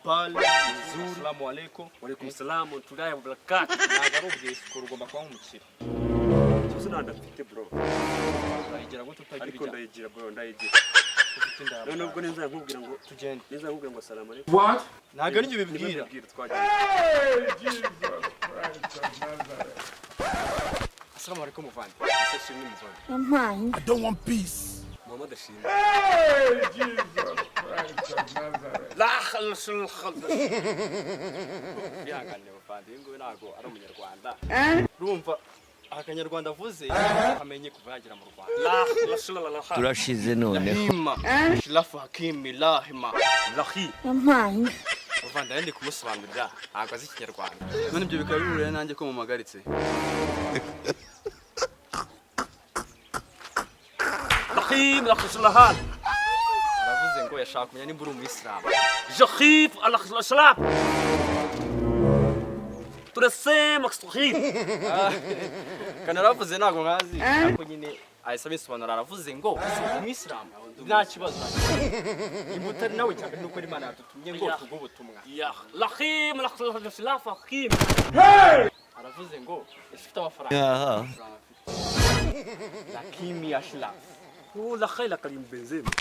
Habari. Assalamu alaikum. Walaikum salam wa rahmatullahi wa barakatuh. Ntabwo ari ubwisukura, ugomba kuba nk'umukire. Ikibazo nta ndafite, bro. Urayigira gute utagira Ariko ijya? Ndayigira, bro, ndayigira. Ufite inda. None ubwo neza nkubwira ngo Tugende. Neza nkubwira ngo assalamu alaikum. Ntabwo ari ibyo bibwira. Nibyo twagiye. Assalamu alaikum, muvandi. Ese shimwe, muvandi. Yampaye. I don't want peace. Muhammad ashimwe. La khalsul khal. Bihangane, muvandi, uyu nguyu ntabwo ari umunyarwanda. Urumva akanyarwanda avuze amenye kuva yagera mu Rwanda. La khalsul la kha. Turashize noneho. Lahima shilafu hakimi lahima. Lahi. Yampaye. Muvandi, ndi kumusobanurira, ntabwo azi ikinyarwanda. None ibyo bikaba bihuriye nanjye ko mumagaritse? Lahim la khalsul la hal. Aravuze ngo yashaka kumenya nimba uri umuyisilamu. Jakhif ala khalsul salam. Turasem akhir. Kana aravuze ntabwo nkazi, ariko nyine ahise abisobanura. Aravuze ngo si umuyisilamu, nta kibazo, nimba utari nawe, cyane nuko Imana yadutumye ngo tuguhe ubutumwa. Ya lahim la khalsul salam hakim. Aravuze ngo ese ufite amafaranga? Aha. Lakimi ashraf. La khayla karim benzema.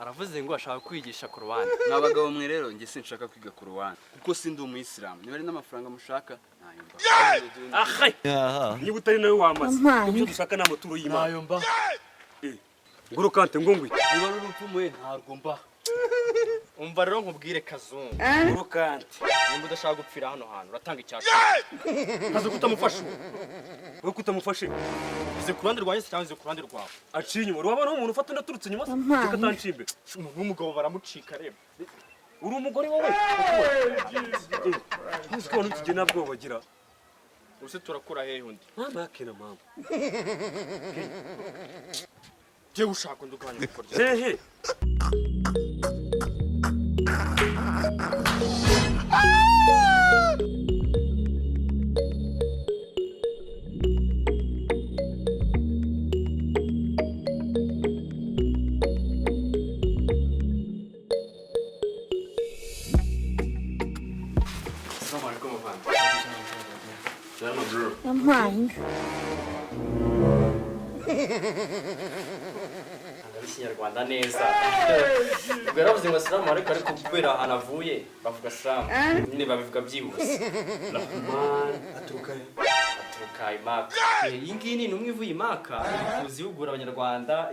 Aravuze ngo ashaka kwigisha Korowani. Mwa bagabo mwe rero, njye sinshaka kwiga Korowani kuko sindi umuyisilamu. Niba ari n'amafaranga mushaka, ntayo mba. Akhay. Aha. Niba utari nawe wamaze. Yampaye. Ibyo dushaka ni amaturo y'Imana. Nayo mba. Nguru kante ngo ngwi. Niba ari urupfu mwe, ntarwo mba. Umva rero nkubwire, kazungu. Nguru kante. Nimba udashaka gupfira hano hantu, uratanga icya 10. Kazi kutamufasha uwo. Wowe kutamufashe. Uze ku ruhande rwanjye se cyangwa uze ku ruhande rwawe? Aciye inyuma. Urabona umuntu ufata undi aturutse inyuma se? Yampaye. Reka atanciye imbere. Umuntu w'umugabo baramucika, reba. Uri umugore wowe? Ntuzi ko abantu b'iki gihe nta bwoba bagira. Ubuse turakura hehe undi? Mama yake na mama. Jye ushaka undi ugabanya ibikorwa. Hehe. Assalamu alaikum, muvandi. Salama, bro. Yampaye. Ntabwo ari ikinyarwanda neza. Ubwo yaravuze ngo assalamu alaikum, ariko kubera ahantu avuye bavuga salamu nyine, babivuga byihuse. Rahman. Aturuka he? Aturuka Imaka. Iyi ngiyi ni intumwa ivuye Imaka, iri kuza ihugura abanyarwanda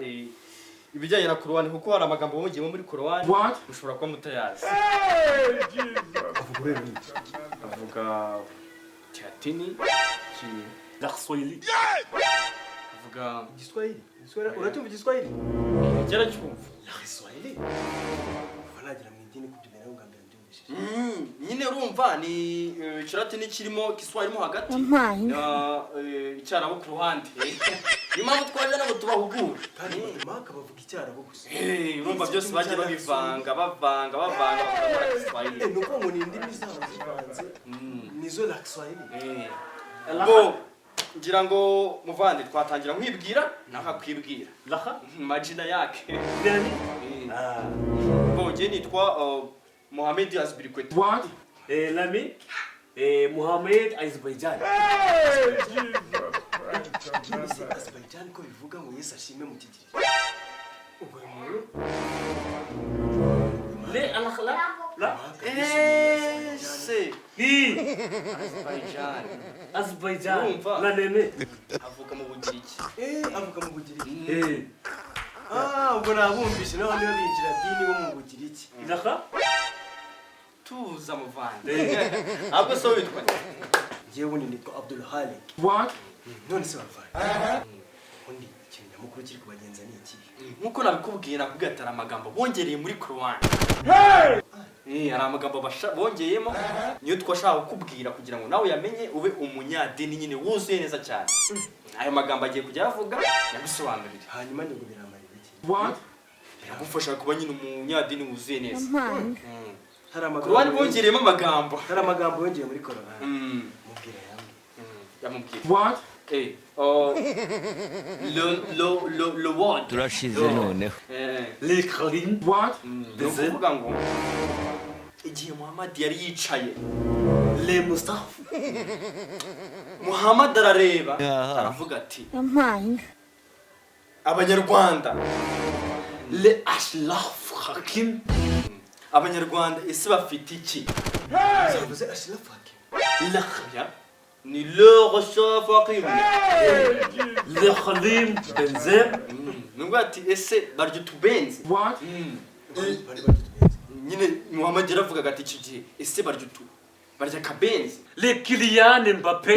ibijyanye na Korowani, kuko hari amagambo bongeyemo muri Korowani mushobora kuba mutayazi. Avuga Kilatini, Kiswahili. Avuga Igiswahili. Igiswahili uracyumva, Igiswahili? Cyaracyumva. Igiswahili. Kuva nagera mu idini kubyumenya bwa mbere mbyumvishije. Nyine urumva ni Ikilatini kirimo Kiswahili mo hagati Yampaye. na Icyarabu ku ruhande. Niyo mpamvu twaje nabo tubahugura. Kandi Maka bavuga Icyarabu gusa. Urumva byose bagiye babivanga, bavanga, bavanga, bakora Kiswahili. Ni ukuvuga ngo ni indimi zabo zivanze. Nizo la Kiswahili. Bo ngira ngo muvandi twatangira nkwibwira nakakwibwira. Laha. Majina yake. Nani? Bo njye nitwa Mohamed Azbirikwete. Lami. Muhammad Azerbaijan. None se Azerbaijan ko bivuga ngo Yesu ashimwe mu Kigiriki? Ubwo uyu muntu Le alakhala. La. Ese I. Azerbaijan. Azerbaijan. Urumva? La nene. Avuka mu Bugiriki. Avuka mu Bugiriki. Eh. Ah, ubwo nabumvise naho niba binjira dini bo mu Bugiriki. Laha. Tuza, muvandi. Ahubwo so witwa nde? Njyewe ubundi nitwa Abdul Halik. None se bavana? Ubundi ikintu nyamukuru kiri kubagenza ni iki? Nkuko nabikubwiye, nakubwiye ati hari amagambo bongereye muri Korowani. Hari amagambo bongeyemo, niyo twashaka kukubwira kugira ngo nawe uyamenye, ube umunyadini nyine wuzuye neza cyane. Ayo magambo agiye kujya avuga yagusobanurire. Hanyuma ngo biramarira iki? Biragufasha kuba nyine umunyadini wuzuye neza. Yampaye. Hari amagambo Korowani bongereyemo amagambo. Hari amagambo yongeye muri Korowani. Mubwira yambwiye. Yamubwira. Oh, le word. Turashize noneho. Eh, Le Karim. Ni ukuvuga ngo Igihe Muhammad yari yicaye, Le Mustafa. Muhammad arareba, aravuga ati: "Abanyarwanda, Le Ashraf Hakim. Abanyarwanda ese bafite iki?" Uvuze Ashraf Hakim? Le ni le Ashraf Hakim. Le Khalim Benzem. Nubwo ati: "Ese barya utubenzi?" Bari barya utubenzi. Nyine Muhammad yaravugaga ati icyo gihe: "Ese barya utu, barya akabenzi?" Le Kylian Mbappé.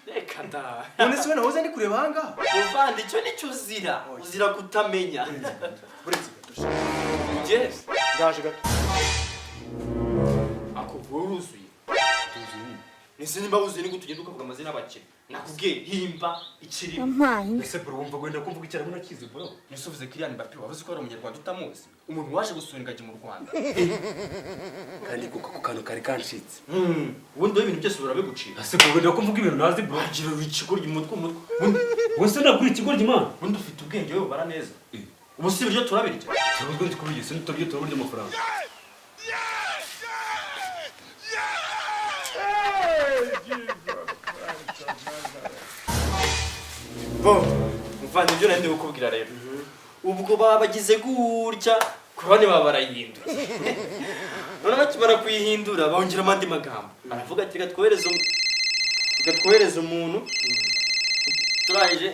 Reka da. None se we nahoze ndi kureba ahangaha? Muvandi, icyo nicyo uzira, uzira kutamenya. Buretse gato. Yes. Ndaje gato. Ako wowe uruzuye. Nese nimba wuzuye, ni gute ugenda ukavuga amazina y'abakire? Nakubwiye himba ikirimo. Ese bro, wumva wenda kumvuga icyarabu nakizi, bro? Nese uvuze Kylian Mbappe, wavuze ko ari umunyarwanda utamuzi, umuntu waje gusura ingagi mu Rwanda? Kandi kuko ako kantu kari kancitse. Ubundi wowe ibintu byose urabigucira. Ese bro, wenda kumvuga ibintu ntazi, bro? Wagira ikigoryi umutwe umutwe. Wese nagura ikigoryi, man. Ubundi ufite ubwenge wowe, ubara neza. Ubu si ibiryo turabirya? Turabuzwa ndi kubirya, sinutabye turaburya amafaranga. Bo muvandi, ibyo nari ndi kukubwira rero, ubwo baba bagize gutya, Korani baba barayihinduye. None bakimara kuyihindura bongeramo andi magambo, aravuga ati: "Reka twohereze umuntu." Turangije.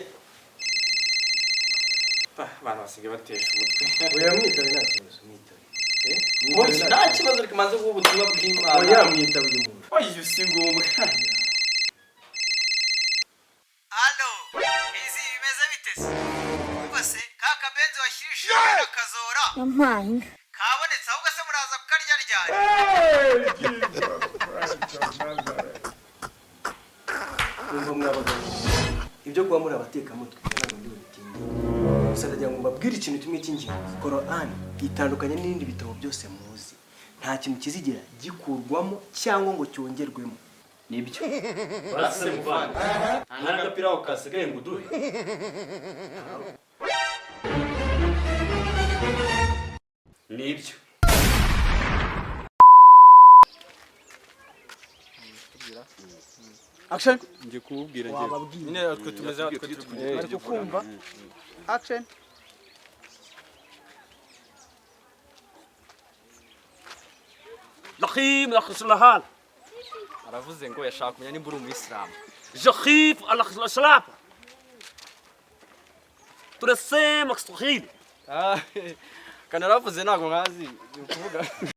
Ah, abantu basigaye batesha umutwe. Oya, mwitabe, nta kibazo, mwitabe. Eh? Wowe Mwitabe. nta kibazo, reka maze guha ubutumwa bw'Imana. Oya, mwitabe uyu muntu. Oya, si ngombwa. Allo, izi bimeze bite se? Umva se, ka kabenzi washyirishije akazora kabonetse, ahubwo se muraza kukarya ryari? Numva mwabagabo, ibyo kuba muri abatekamutwe ntabwo ndi bubitinde. Gusa ndagira ngo mbabwire ikintu kimwe cy'ingenzi: Korani itandukanye n'ibindi bitabo byose muzi. Nta kintu kizigera gikurwamo cyangwa ngo cyongerwemo. Nibyo. Basi muvandi, nta n'agapira aho kasigaye ngo uduhe? Nibyo. Action. Ngiye kububwira ngiye. Nyine twe tumeze, twe turi kugenda. Bari kukumva. Action. Lakhim lakhslahal. Aravuze ngo yashaka kumenya nimba uri umuyisilamu. Jakhif alakhslab. Turasema Kiswahili. Kanaravuze ntabwo nkazi ni ukuvuga.